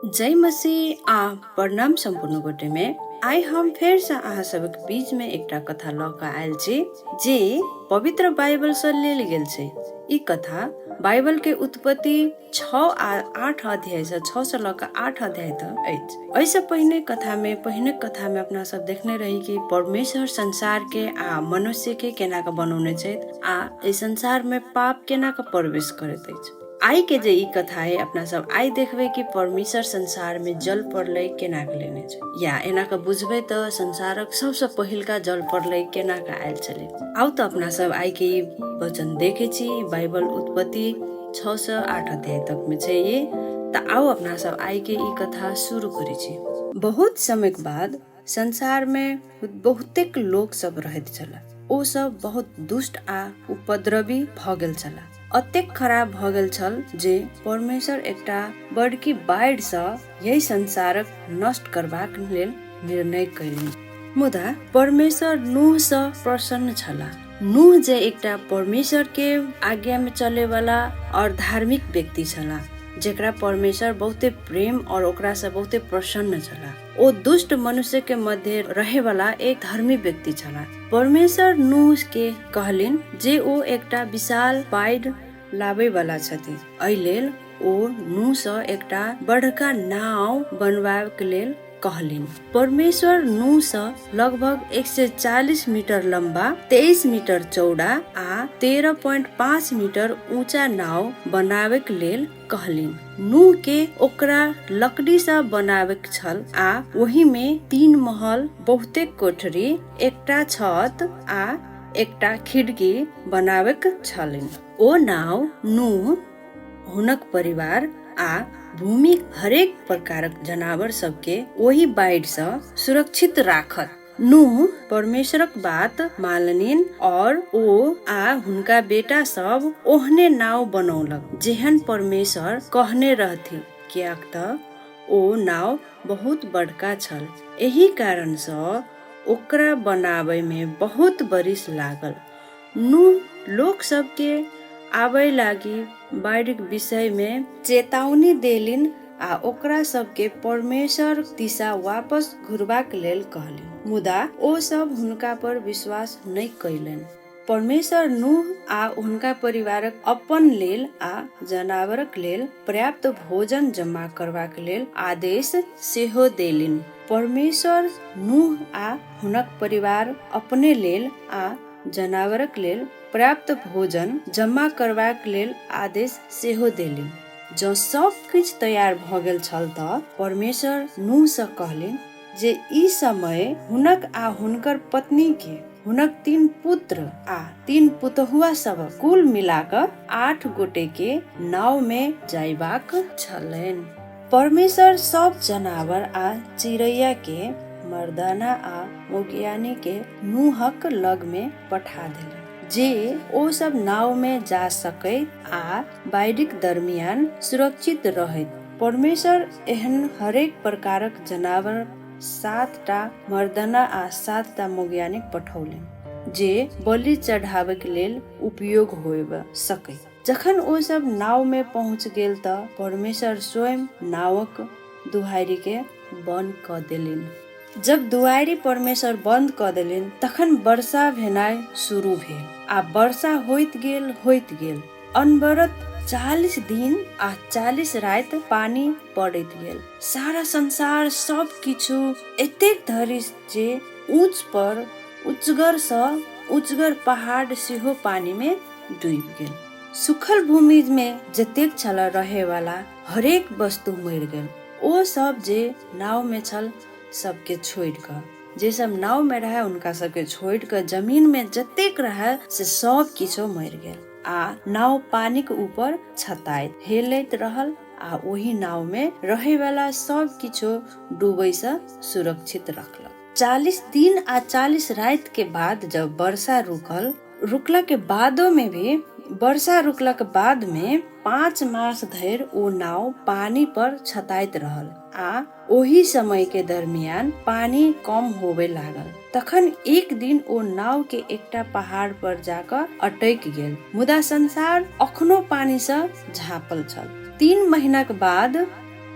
जय मसीह आ प्रणाम सम्पूर्ण गोटे में। आइ हम फेर से अहाँ सबक बीच में एकटा कथा लऽ कऽ आयल छी जे पवित्र बाइबल से लेल गेल छै। ई कथा बाइबल के उत्पत्ति 6 आ 8 अध्याय से 6 से लऽ कऽ 8 अध्याय तक अछि। एहिसँ पहिने कथा में पहिने कथा में अपना सब देखने रही कि परमेश्वर संसार के आ मनुष्य के केना कऽ बनौने छथि आ एहि संसार में पाप केना कऽ प्रवेश करैत अछि। आइ के जे ई कथा है अपना सब आइ देखबै कि परमेश्वर संसार में जल प्रलय केना के लेने छै, या एना के बुझबै तऽ संसारक सबसँ पहिलका जल प्रलय केना के आयल छलै। आउ तऽ अपना सब आइ के ई वचन देखे छी। बाइबल उत्पत्ति 6 से 8 अध्याय तक में छै ये। तऽ आउ अपना सब आइ के ई कथा शुरू करै छी। बहुत समय के बाद संसार में बहुतेक लोक सब रहैत छला। ओ सब बहुत दुष्ट आ उपद्रवी भऽ गेल छला। अतेक खराब भऽ गेल छल जे परमेश्वर एकटा बड़की बाढ़ि सँ यही संसारक नष्ट करबाक लेल निर्णय कयलनि। मुदा परमेश्वर नूह सँ प्रसन्न छला। नूह जे एकटा परमेश्वर के आज्ञा में चले वाला और धार्मिक व्यक्ति छला, जेकरा परमेश्वर बहुते प्रेम और ओकरा सँ बहुते प्रसन्न छला। ओ दुष्ट मनुष्य के मध्य रहे वाला एक धर्मी व्यक्ति छला। परमेश्वर नूह के कहलिन जे ओ एकटा विशाल बाढ़ि लाबै वाला छथि। एहि लेल ओ नूह सँ एकटा बड़का नाव बनबाक लेल कहलिन। परमेश्वर नूह सँ लगभग 140 मीटर लम्बा, 23 मीटर चौड़ा आ 13.5 मीटर ऊंचा नाव बनाबैक लेल कहलिन। नूह के ओकरा लकड़ी सँ बनाबैक छल आ ओहि में 3 महल, बहुतेक कोठरी, एकटा छत आ एकटा खिड़की बनाबैक छलनि। ओ नाव नूह, हुनक परिवार आ भूमिक हरेक प्रकारक जनावर सबके ओहि बाढ़ि सँ सुरक्षित राखत। नूह परमेश्वरक बात मानलनि और ओ आ हुनका बेटा सब ओहने नाव बनौलक जेहन परमेश्वर कहने रहथि, किएक तऽ ओ नाव बहुत बड़का छल। एहि कारण सँ ओकरा बनाबय में बहुत बरिस लागल। नूह लोक सबके आबय लागि बाढ़िक विषय में चेतावनी देलिन आ ओकरा सबके परमेश्वर दिशा वापस घुरबाक लेल कहलिन। मुदा ओ सब हुनका पर विश्वास नहि कयलनि। परमेश्वर नूह आ हुनका परिवारक अपन लेल आ जनावरक लेल पर्याप्त भोजन जमा करबाक लेल आदेश सेहो देलिन। परमेश्वर नूह आ हुनक परिवार अपने लेल आ जनावरक लेल पर्याप्त भोजन जमा करबाक लेल आदेश सेहो देलिन। जँ सब किछु तैयार भऽ गेल छल तऽ परमेश्वर नूह सँ कहलिन जे ई समय हुनक आ हुनकर पत्नी के, हुनक 3 पुत्र आ 3 पुतहुआ सभक कुल मिला कऽ 8 गोटे के नाव में जायबाक छलनि। परमेश्वर सब जनावर आ चिड़ैया के मर्दाना आ मोगियानी के नूहक लग में पठा देलनि जे ओ सब नाव में जा सकै आ बाढ़िक दरमियान सुरक्षित रहैत। परमेश्वर एहन हरेक प्रकारक जनावर 7टा मर्दाना आ 7टा मोगियानी पठौलनि जे बलि चढ़ाबैक लेल उपयोग होइब सकै। जखन ओ सब नाव में पहुँच गेल तऽ परमेश्वर स्वयं नावक दुहारि के बंद कऽ देलनि। जब दुआरि परमेश्वर बंद कऽ देलनि तखन वर्षा भेनाइ शुरू भेल आ वर्षा होइत गेल होइत गेल। अनवरत 40 दिन आ 40 राति पानि पड़ैत गेल। सारा संसार सब किछु एतेक धरि जे ऊँच पर ऊँचगर सँ ऊँचगर पहाड़ सेहो पानि में डूबि गेल। सुखल भूमि में जतेक छल रहे वाला हरेक वस्तु मरि गेल। ओ सब जे नाव में छल सबके छोड़ि कऽ, जे सब नाव में रहै हुनका सबके छोड़ि कऽ जमीन में जतेक रहै से सब किछो मरि गेल आ नाव पानिक ऊपर छताइत हेलैत रहल आ ओहि नाव में रहै वाला सब किछो डूबै सँ सुरक्षित रखलक। 40 दिन आ 40 राति के बाद जब वर्षा रुकल, रुकला के बादो में भी वर्षा रुकला के बाद में 5 मास धरि ओ नाव पानी पर छताइत रहल आ ओहि समय के दरमियान पानी कम होबे लागल। तखन एक दिन ओ नाव के एकटा पहाड़ पर जाकऽ अटकि गेल, मुदा संसार अखनो पानी सँ झाँपल छल। 3 महीनाक बाद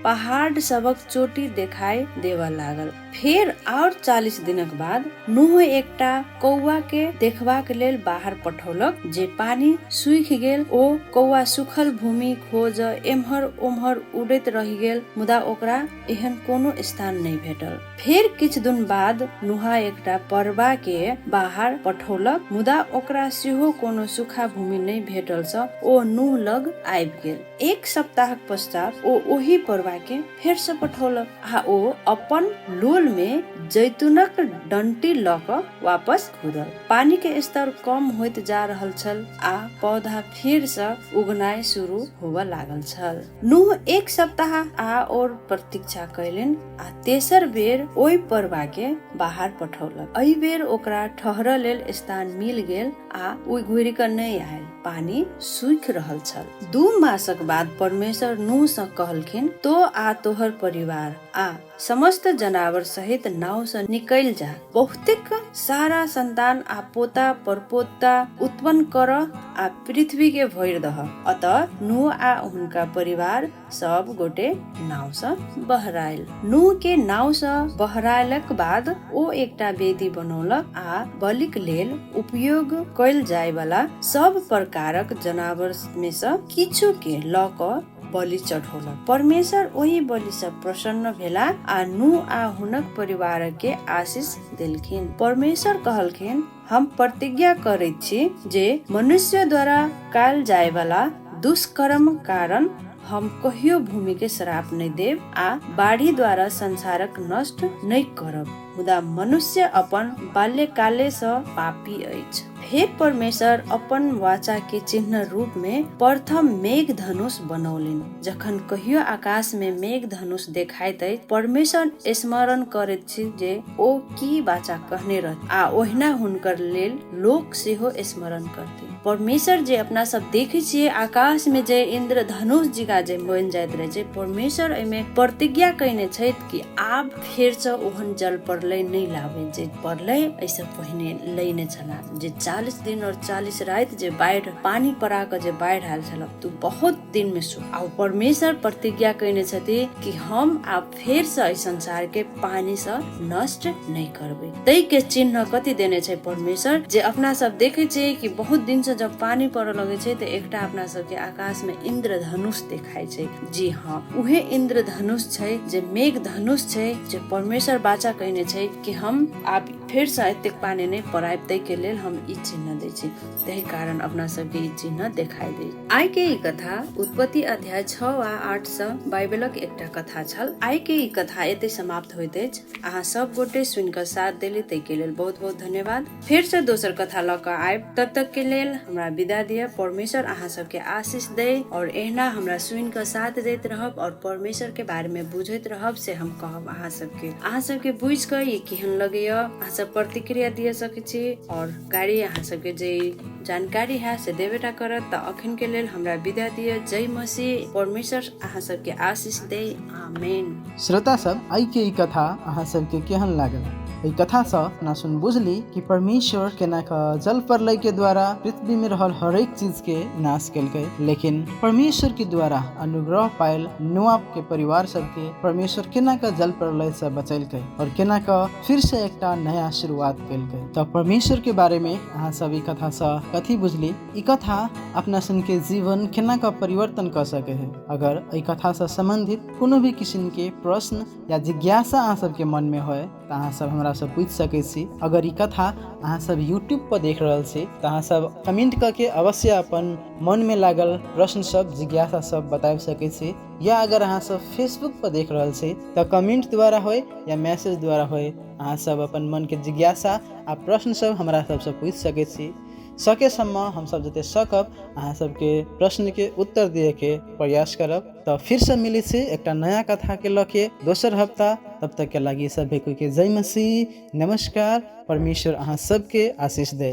पहाड़ सभक चोटी देखाई देबऽ लागल। फेर आओर 40 दिनक बाद नूह एकटा कौआ के देखबाक लेल बाहर पठौलक जे पानि सूखि गेल। ओ कौआ सुखल भूमि खोज एम्हर ओम्हर उड़ैत रहि गेल, मुदा ओकरा एहन कोनो स्थान नहि भेटल। फेर किछु दिन बाद नुहा एकटा परबा के बाहर पठौलक, मुदा ओकरा सेहो कोनो सूखा भूमि नहि भेटल सँ ओ नूह लग आबि गेल। एक सप्ताहक पश्चात ओ ओहि परबा के फेर सँ पठौलक आ ओ अपन लोल मे जैतूनक डंटी लऽ कऽ वापस घुरल। पानि के स्तर कम होइत जा रहल छल आ पौधा फेर सँ उगनाइ शुरू होबऽ लागल छल। नूह एक सप्ताह आओर प्रतीक्षा कयलनि आ तेसर बेर ओहि परबा के बाहर पठौलक। एहि बेर ओकरा ठहरऽ लेल स्थान मिल गेल आ ओ घुरि कऽ नहि आयल। पानि सूखि रहल छल। 2 मासक बाद परमेश्वर नूह सँ कहलखिन, तो आ तोहर परिवार आ समस्त जनावर सहित नाव सँ निकलि जा। बहुतेक सारा संतान आ पोता परपोता उत्पन्न कर आ पृथ्वी के भरि दह। अतः नूह आ हुनका परिवार सब गोटे नाव सँ बहरायल। नूह के नाव सँ बहरायलक बाद ओ एकटा वेदी बनौलक आ बलिक लेल उपयोग कयल जायवला सब प्रकारक जनावर मे सँ किछु के लऽ कऽ बलि चढ़ौलक। परमेश्वर ओहि बलि सँ प्रसन्न भेला आ नूह आ हुनक परिवार के आशीष देलखिन। परमेश्वर कहलखिन, हम प्रतिज्ञा करैत छी जे मनुष्य द्वारा कयल जायवला दुष्कर्म कारण हम कहियो भूमि के श्राप नहि देब आ बाढ़ि द्वारा संसारक नष्ट नहि करब। मुदा मनुष्य अपन बाल्यकाले सँ पापी अछि। फेर परमेश्वर अपन वाचा के चिन्ह रूप में प्रथम मेघ धनुष बनौलनि। जखन कहियो आकाश में मेघ धनुष देखाइत अछि, परमेश्वर स्मरण करैत छी जे ओ की वाचा कहने रहथि आ ओहिना हुनकर लेल लोक सेहो स्मरण करथिन। परमेश्वर जे अपना सब देखै छियै आकाश में जे इंद्रधनुष जिका जे बनि जाइत रहै छै, परमेश्वर एहिमे प्रतिज्ञा कयने छथि कि आब फेरसँ ओहन जल प्रलय नहि लाबै जे प्रलय एहिसँ पहिने लैने छलाह। जे 40 दिन और 40 राति जे बाढ़ि पानि पड़ा कऽ जे बाढ़ि आयल छल, तऽ बहुत दिन में सुख। आ परमेश्वर प्रतिज्ञा कयने छथि कि हम आब फेरसँ एहि संसारके पानिसँ नष्ट नहि करबै। ताहिके चिन्ह कथी देने छै परमेश्वर, जे अपना सब देखै छियै कि बहुत दिनसँ जब पानि पड़ऽ लगै छै तऽ एकटा अपना सबके आकाशमे इंद्रधनुष देखाइ छै। जी हाँ, उहे इंद्रधनुष छै जे मेघ धनुष छै, जे परमेश्वर वाचा कयने छै कि हम आब फेरसँ एतेक पानि नहि पड़ायब, ताहिके लेल हम ई चिन्ह दै छी। ताहि कारण अपना सबके ई चिन्ह देखाइ दै। आइ के ई कथा उत्पत्ति अध्याय 6 आ 8 सँ बाइबलक एकटा कथा छल। आइ के ई कथा एतै समाप्त होइत अछि। अहाँ सब गोटे सुनि कऽ साथ देली ताहिके लेल बहुत बहुत धन्यवाद। फेर सँ दोसर कथा लऽ कऽ आयब, तब तक के लेल हमरा विदा दिअ। परमेश्वर अहाँ सबके आशीष दै और एहिना हमरा सुनि कऽ साथ दैत रहब और परमेश्वर के बारे में बुझैत रहब, से हम कहब अहाँ सबके। अहाँ सबके बुझि कऽ ई केहन लगैया अहाँ सब प्रतिक्रिया दिअ सकै छी और गाड़ी अहाँ सबके जे जानकारी है से देबेटा करत। तऽ अखन के लेल हमरा विदा दिअ। जय मसीह। परमेश्वर अहाँ सबके आशीष दे। आमेन। श्रोता सब, आइ के ई कथा अहाँ सबके केहन लागल? एहि कथा सँ अपना सुन बुझली कि परमेश्वर केना कऽ जल प्रलय के द्वारा पृथ्वी में रहल हरेक चीज के नाश केलकै, लेकिन परमेश्वर के द्वारा अनुग्रह पायल नोआ के परिवार सबके परमेश्वर केना कऽ जल प्रलय सँ बचेलकै और केना कऽ फिर से एकटा नया शुरुआत केलकै। तऽ परमेश्वर के बारे में अहाँ सब ई कथा सँ कथी बुझली? ई कथा अपना सन के जीवन केना कऽ परिवर्तन कऽ सकै है? अगर एहि कथा सँ सम्बन्धित कोनो भी किसिम के प्रश्न या जिज्ञासा अहाँ सबके मन में होय तऽ अहाँ सब हमरा सँ पूछि सकै छी। अगर ई कथा अहाँ सब यूट्यूब पर देख रहल छी तऽ अहाँ सब कमेंट कऽ के अवश्य अपन मन में लागल प्रश्न सब, जिज्ञासा सब बताबि सकै छी। या अगर अहाँ सब फेसबुक पर देख रहल छी तऽ कमेंट द्वारा होय या मैसेज द्वारा होय अहाँ सब अपन मन के जिज्ञासा आ प्रश्न सब हमरा सबसँ पूछि सकै छी। सकेसम्म हमसब जते सकब अहाँ सबके प्रश्नके उत्तर दिएके प्रयास करब। तऽ फिरसँ मिलै छी एकटा नया कथाके लऽ के दोसर हफ्ता। तब तकके लागि सभे कोइके जय मसीह, नमस्कार। परमेश्वर अहाँ सबके आशीष दे।